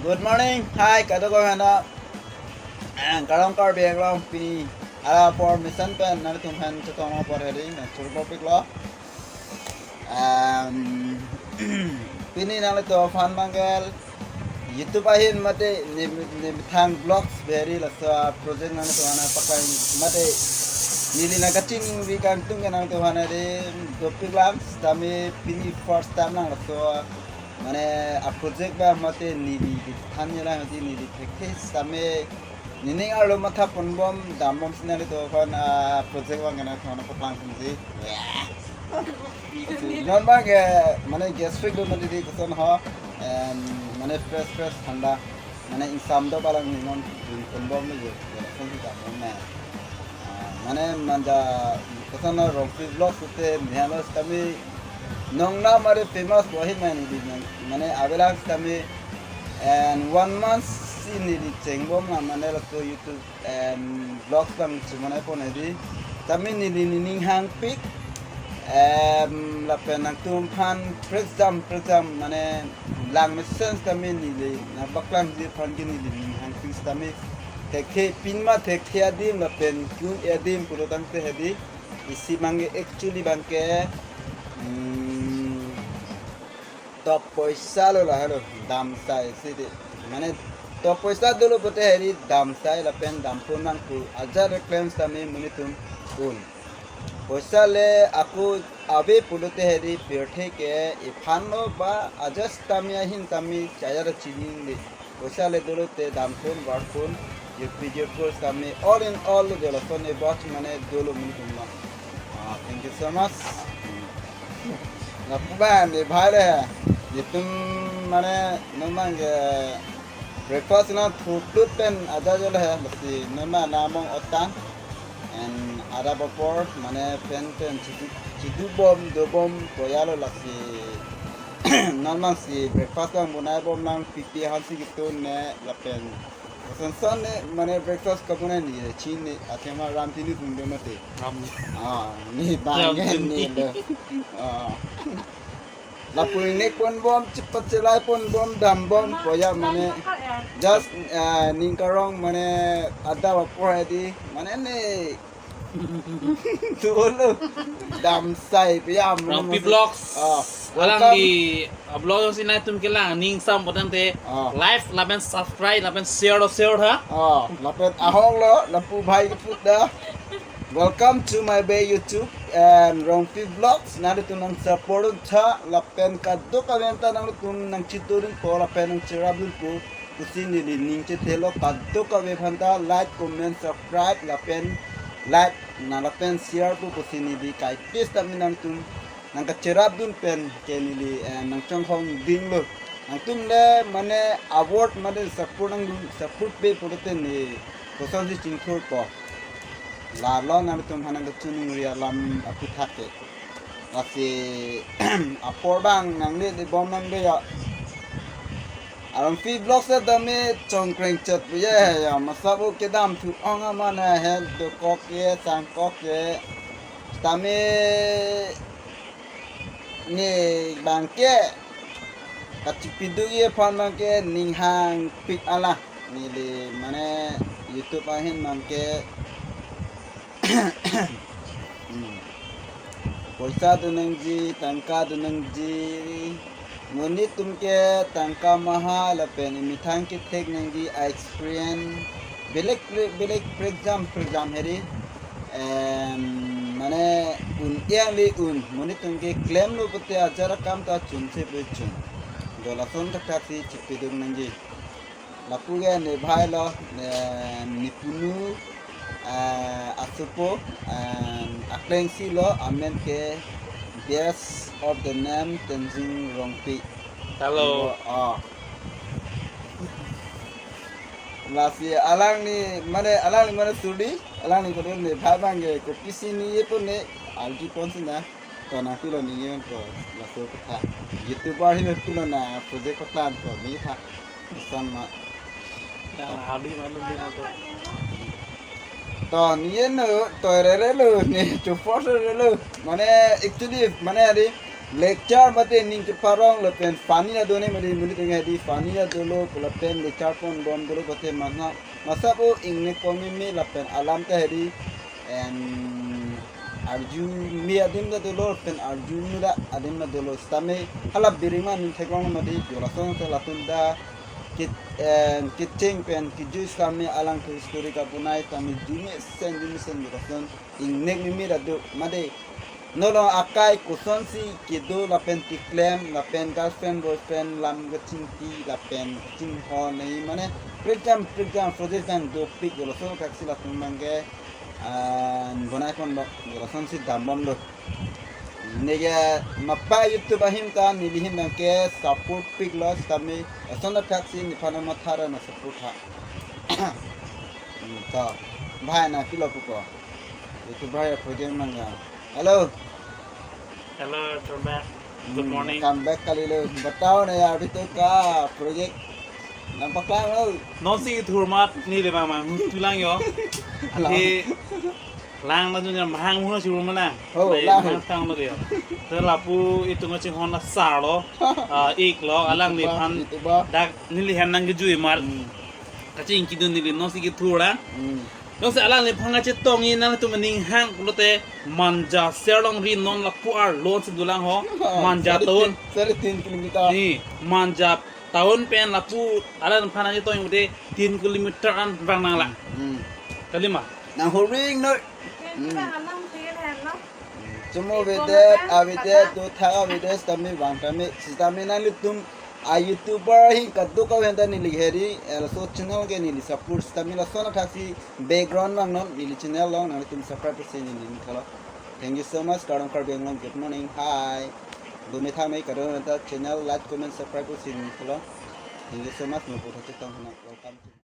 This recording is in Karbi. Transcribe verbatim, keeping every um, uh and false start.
Good morning, hi, kadokave na. Ang Karong Karbi Anglong pini. Ara apor mesen pen nanglitum aphan chetong apor heri, nang churbo piklo. Um, pini nanglitum aphan mangal YouTube ahin mate ne, ne methang vlogs beri laso project nanglitum aphan paklang mate neli nangkachingvai kangtung ke nanglitum aphan heri dopik lang, sitame pini first time nang laso mane a project abang mate neli di than nela mate neli thekthe sitame nening arlo matha ponbom dambom si nanglitum aphan a project abang kena thon paklang singsi. Non abang ke mane gastric do mate di koson ho, em, mane fresh fresh thanda. Mane ingsam do palang ni non dun ponbom ni jo. Koson si dambom na. Ah, mane manja koson na Rongpi vlog sute mihalo sitame nong na mare famous bo ahin mane di nang. Mane avelang sitame and one month si neli chengbom na mane laso YouTube em, vlogs abang chumanai pon hedi. Sitame neli nening hangpik. Em, lapen nangtum aphan prekjam prekjam mane lang mesen sitame neli nangpaklangji aphan ke neli nening hangpik sitame thekthe pin ma thekthe adim lapen kun adim pulo tangte hedi. Isi abang ke actually abang ke, hmm, tok poisa lo lahelo, dam sai si di. Mane tok poisa dolo pote heri dam sai lapen dam pon nang pu ajat reclaim sitame monit atum un. Poisa le ako ave pulote heri pirthe ke iphan lo ba ajat sitame ahin sitame chaya da chilin di. Poisa le dolo te dam pon, var pon, ye video course sitame all in all dolo son e bot mane dolo monit atum lo. Ah, thank you so much. Lapu abang ne bhai le, netum mane non abang ke breakfast na thurtlut pen ada jol he, basi non abang na mong otan. And ada bapor mane pen pen chidu, chidu bom, do bom, koya lo lasi. Non abang si breakfast abang bonai bom lang pipi hansi gitu ne lapen. Koson son ne mane breakfast kabonai ni chin ne athema ram tini tung do mate. Ram. Ah, ne bang Ram ne tini. Ne do. Ah. Lapu ingnek ponbom, chepat chelai ponbom, dambom, koya mane just, ah, ning karong mane ada bapor hedi mane ne. Dolo. Dam sai piyam. Rongpi Vlogs. Ah, welcome. Alangli, ah, vlog si nangtum kelang ning sam potang te. Ah. Like lapen subscribe lapen share lo share ha. Ah, lapen ahok lo, lapu bhai keput da. Welcome to my bay YouTube and Rongpi Vlogs. Nanglitum nang support un tha lapen kadokave ta nanglitum nang chitudun po lapen nang cherap dun po. Pusi neli ning chethe lo kadokave aphan ta like, comment, subscribe lapen like na lapen share pu pusi neli kai pis ta mi nangtum nangkacherap dun pen ke neli, eh, nangchonghong ding lo. Nangtum le mane award mane support nang dun support pe pulote ne koson si chingthur po. Lalo nangtum aphan nangkachunung ri alam aphuthak ke. Lasi apor abang nangle de bom nangle ya. Arong Pi Vlogs setame chongkreng chot pu ye ya, masa bo kedam thu ong amana he dokok ye, sangkok ye. Tame ne abang ke kachipiduk ye aphan abang ke ning hangpik ala. Neli mane YouTube ahin abang ke Hmm. Poisa do nangji, tangka do nangji. Monit atum ke tangka maha lapen imethang kethek nangji a-experience. Belek pre-, belek prekjam prekjam heri. Em, mane un yang le un. Monit atum ke klem lo pote ajat akam ta chun se pe chun. Do lason thakthak si chipiduk nangji. Lapu ke ne bhai lo, ne, ne punu, eh, asopo, eh, akleng si lo, amen ke best of the name Tenzing Rongpi. Hello. Oh. Lasi alangli mane, alangli mane suri, alangli kodo ne bhai abang ke kopisi ni ye pon ne, alji pon si na. To nangpilo ni yen to laso ketha. YouTuber hi pilo na project paklang to ni tha. San ma. Yang hadi malu di motor. To ni yen no to rere lo ni chupo rere lo. Mane actually mane ari Lecture mate ning cheparong lapen funny adone mate monit eng hedi funny adolo lapen lecture ponbom dolo mate mana masap o ingnek pon meme lapen alam ta hedi en arju me adim ta dolo lapen arju me ta adim ta dolo sitame hala biring ma ning theklong mate jo lason ta latum ta kit en kecheng pen kejui sitame alangtum story kabonai sitame jumesen jumesen jo lason ingnek meme ta do mate. Nolo akai kosonsi kedo lapen keklem lapen girlfriend boyfriend lam kachingki lapen chinghon nei mane prekjam prekjam project dang dopik jo lason kaksi latum abangke an bonai ponlo jo lasonsi dambomlo. Neke mapa YouTube ahim ta neli ahin abangke support piklo sitame lason kaksi nephan mathara na support ha. Hmm, to. Bhai na pilo puko. Itu bhai project mangga. Hello. Hello, welcome back. Good Hmm, morning. Come back kali lo. Batao na yaar, abhi to ka project. Nampak lang lo. Non si thurmat neli mama tulang yo. Lang. Ati lang na jun mahang muhun si rumah na. Oh, Lai lang. Mahang tang lo yo. Te lapu itum chinghon asar lo. Ah, ik lo, alangliphan. Itu ba. Dak neli hem nangkejui mar. Hmm. Kachingki dun neli non si kethur lang. Hmm. Jongsi alangliphan kachetongji nangtum aning hang pulote Manja Serlongri non lapu arlo si dolang ho. Ah, Manja sare town. Tin, sare tin kilometer. Ni Manja town pen lapu alangliphan kachetongji pulote tin kilometer an vang nang lang. Hmm. Kali ma? Nang horing no. Hmm. Chemo avedet, avedet, do thak avedet, sitame vang tame, sitame nanglitum a YouTuber ahin kadokave ta neli hedi, eh, laso channel ke neli support sitame lason athaksi background vangnon, neli channel along nanglitum subscribe pusi neli nithalo. Thank you so much, Kardom Karbi Anglong, good morning, hi. Bumi thame kadokave ta channel like, comment, subscribe pusi neli nithalo. Thank you so much, mo putha chetong hana, welcome to